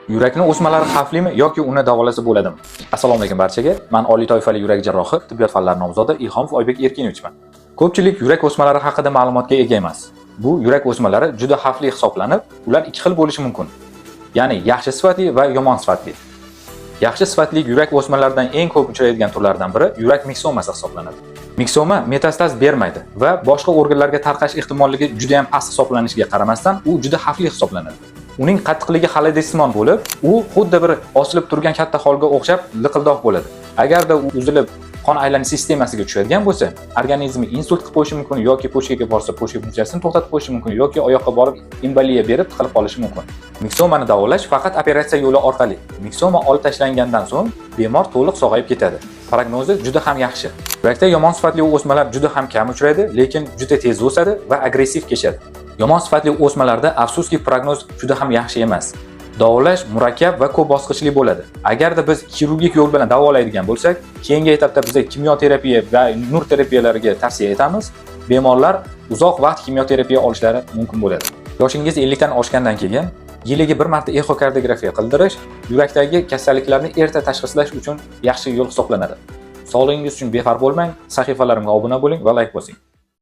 Yurakni o'smalari xavflimi yoki uni davolasa bo'ladimi? Assalomu alaykum barchaga. Men oliy toifali yurak jarrohi, tibbiyot fanlari nomzodi Ilhomov Oybek Erkinovichman. Ko'pchilik yurak o'smalari haqida ma'lumotga ega emas. Bu yurak o'smalari juda xavfli hisoblanib, ular ikki xil bo'lishi mumkin. Ya'ni yaxshi sifatli va yomon sifatli. Yaxshi sifatli yurak o'smalaridan eng ko'p uchraydigan turlaridan biri yurak miksomasi hisoblanadi. Miksoma metastaz bermaydi va boshqa organlarga tarqash ehtimolligi juda ham past hisoblanishiga qaramasdan, u juda xavfli hisoblanadi. Uning qattiqligi xolodilsimon bo'lib, u xuddi bir osilib turgan katta xolga o'xshab liqildoq bo'ladi. Agarda u uzilib qon aylanish sistemasiga tushadigan bo'lsa, organizmni insult qilib qo'yishi mumkin yoki почка ga borsa, почка funksiyasini to'xtatib qo'yishi mumkin yoki oyoqqa borib emboliya berib tiqilib qolishi mumkin. Miksomani davolash faqat operatsiya yo'li orqali. Miksoma olib tashlangandan so'ng bemor to'liq sog'ayib ketadi. Prognozi juda ham yaxshi. Yurakda yomon sifatli o'smalar juda ham kam uchraydi, lekin juda tez o'sadi va agressiv kechadi. Yomon sifatli o'smalarda, afsuski, prognoz juda ham yaxshi emas. Davolash murakkab va ko'p bosqichli bo'ladi. Agarda biz xirurgik yo'l bilan davolaydigan bo'lsak, keyingi etapda biz kimyoterapiya va nur terapiyalariga tavsiya etamiz. Bemorlar uzoq vaqt kimyoterapiya olishlari mumkin bo'ladi. Yoshingiz 50 dan oshgandan keyin yiliga bir marta exokardiografiya qildirish yurakdagi kasalliklarni erta tashxislash uchun yaxshi yo'l hisoblanadi. Sog'lig'ingiz uchun befarq bo'lmang, sahifalarimga obuna bo'ling va layk bosing.